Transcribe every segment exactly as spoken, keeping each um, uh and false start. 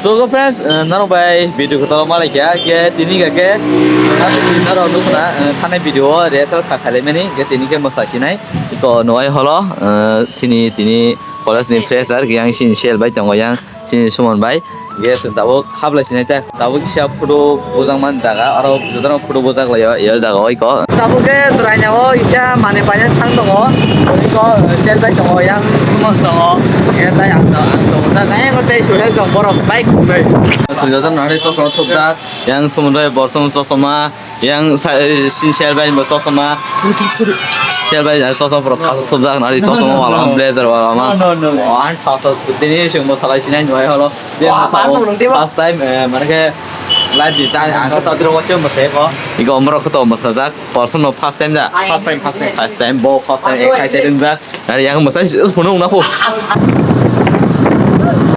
So, friends, eh, norok bai video kotor ma laikha, ke tini ga ke, eh, norok nukna, eh, thani video o rehearsal kha khaimani, ke tini ke mwsa sinai, iko nuhai holo, eh, tini, tini college ni fresher, yang sini sel bai tongo, yang sini Suman bai, ke tabuk hablai sinai ta, tabuk kisa photo bujak man jaga, aro jotono photo bujak lai o, ya jaga o iko. Tabuk ke chwraina o kisa manwi paina thang tongo, iko sel bai tongo, yang Suman tongo, ya tai ang tongo, ang tongo, ta kaya ko tai suhel tong borok bike khumui. Jotono nari to kono thupjak, yang Suman bai borsong chosma, yang sa-, eh, sin sel bai bo chosma, sel bai chosma pura thas thupjak nari chosma wala ma, blazer wala ma. No, no, no. Oh, ang thas thas tini sing bo salai sinai nuhai holo. First time, eh, mane ke live di ta ang sa tadro wa se mo se ko. Iko omro ko to mo sa jak. Person no first time da. First time, first time. First time, bo first time, excited in jak. Nari yang masai phone ungna pho.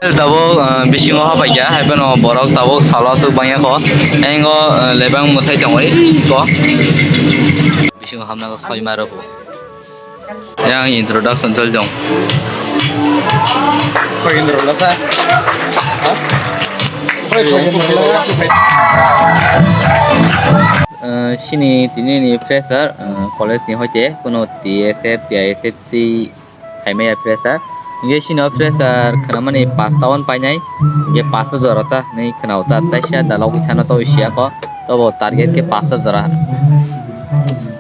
Tabuk, ah, bisingo habai kha, hai phano borok tabuk salo aswk bangya kho. Engo, ah, lebang mwsai tongwi kho. Bisingo hamna kho soi ma rw pho. Yang introduction choli tong. Koi introduction? Ha? Koi introduction? Eh, sini tini ni fresher, eh, college ni hoite kuno T S F, T I S F tei khaimaya fresher. Hingke sini o fresher khnamani pasta on painai, hingke pasta jora ta hinui khna o ta, taisa dalogwi thana to siya ko, tobo target ke pasta jora.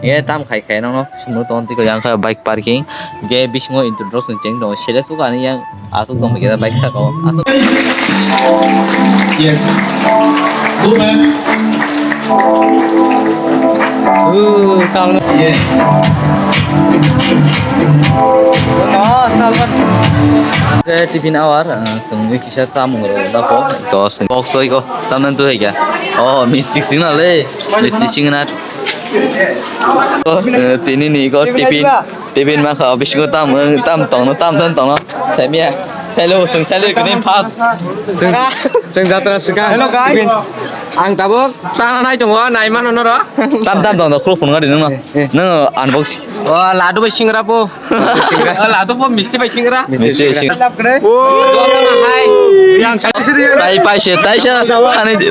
Hingke tam khai khai nokno sumro ton tiko yang kha bike parking, hingke bisingo introduction cheng tongo, sele suka ani yang. Aswk tongmani kisa bike saka o. Aswk. Yes. Good man. Ooh, Salman. Yes. Oh, Salman. Oke, tiffin hour, eh, sengwi kisa chamung rok dako. Iko seng box oi ko, tamnan tu hai kya? Oh, misti sing na le. Misti sing na. Oh, eh, tini ni ko tiffin. Tibin ma kha bisingo tam, tam tongno, tam tam tongno. Saimia. Sailo, sung sailo kini pas. Sung, sung jatra sika. Hello, guys. Tibin. Ang tabuk tana nai tongo, nai mano noro. Tam tam tongno, khuluk phunga di nungno. Eh, eh. Nung unbox. Oh, ladu bai singra po. Singra. Oh, ladu po misti bai singra. Misti singra. Misti singra. Oh. Hai. Yang sari sari. Tai pai se, tai se. Sani di.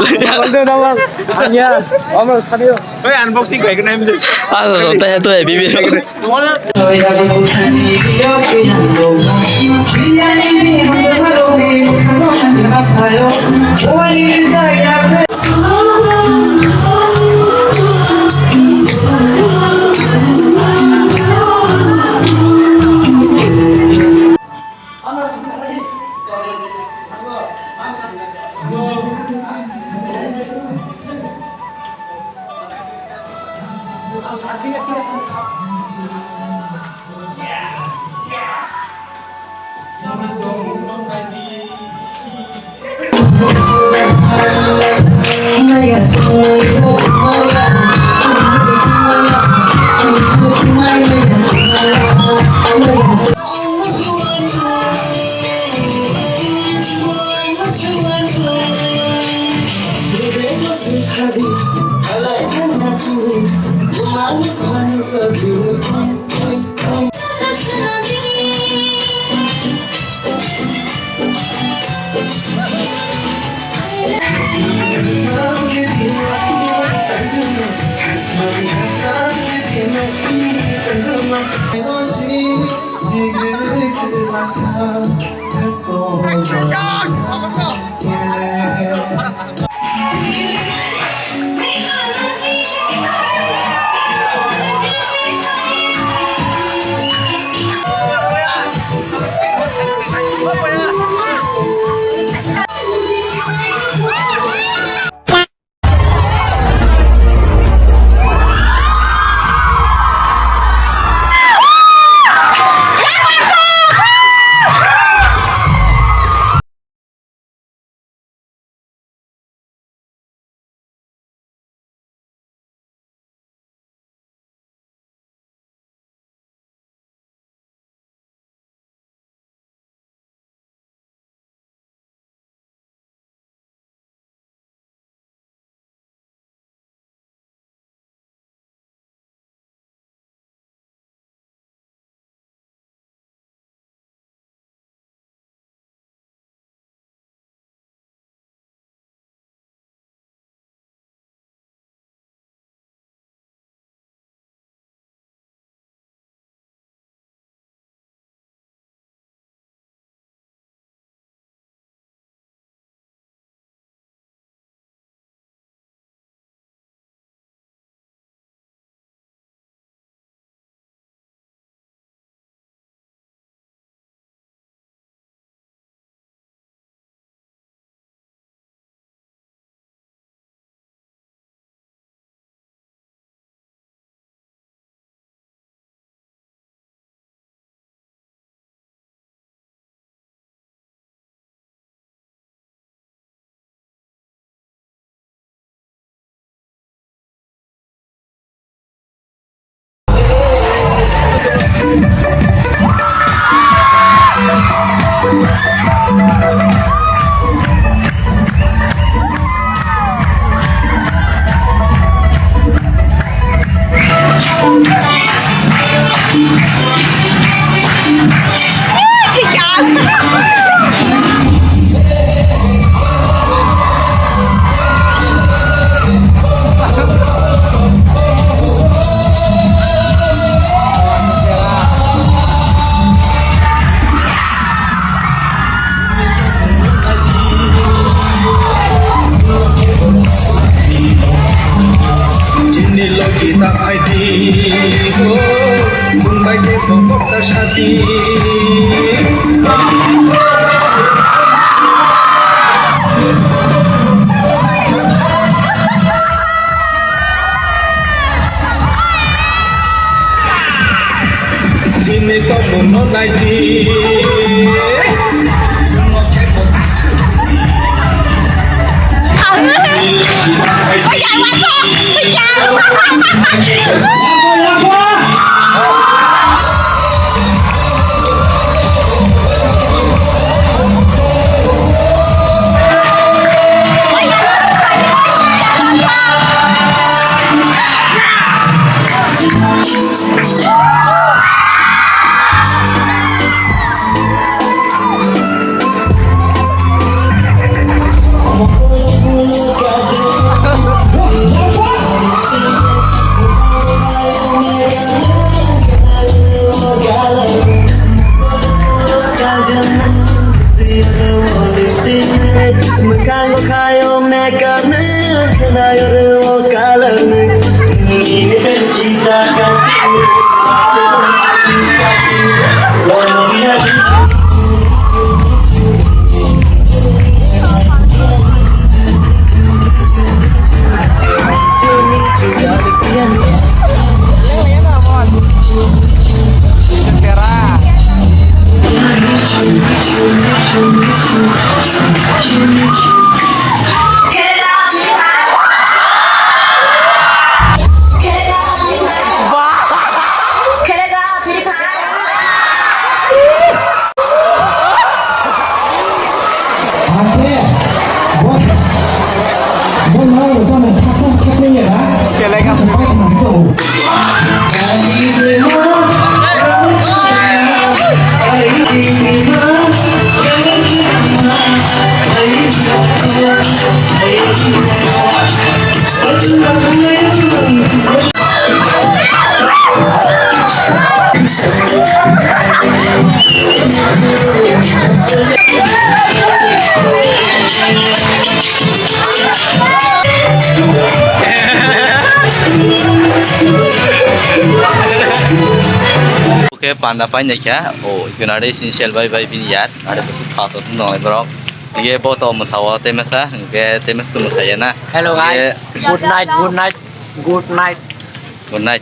Anya, omo sari. Oi, unboxing kai kenai mse. Ah, tai to bibi. Kita phaidi ko, mungbai ke to kokta sati. Chini tongmungno naidi. Mwkango khayo makeup ni, khwnayo rw-o color ni. Nini belki sakati. Oke, panda painai kha. O, United Essential bai bai bini yar. Are bwswk khasaswk nwngnai borok. Ye bo to mwsao tei masa, hwnkhe tei masa to mwsaya na. Hello guys, good night, good night, good night. Good night.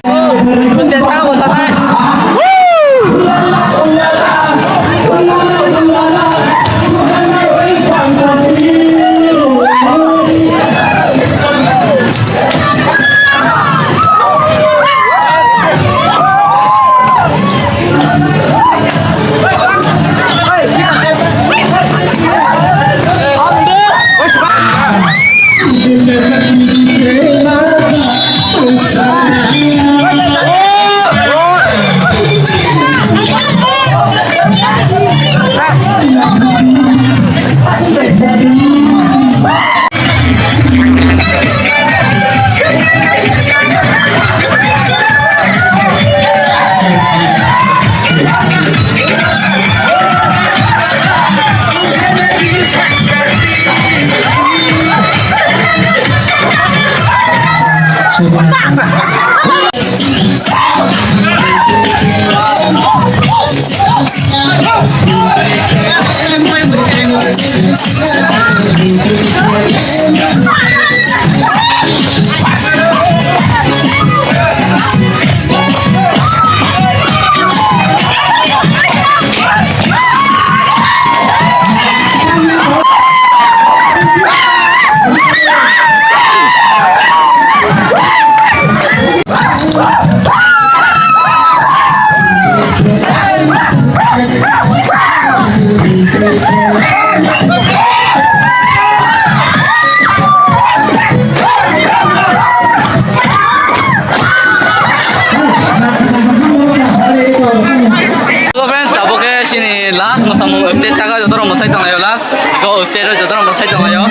So friends, tabuk khe chini last mwsamung, tei chaka joto rok mwsai tonglaio last. Iko stage o joto rok mwsai tonglaio.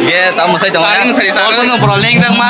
Ge ta mwsai tonglaio. Tari mwsai sa. Kosom no pura leng tang ma.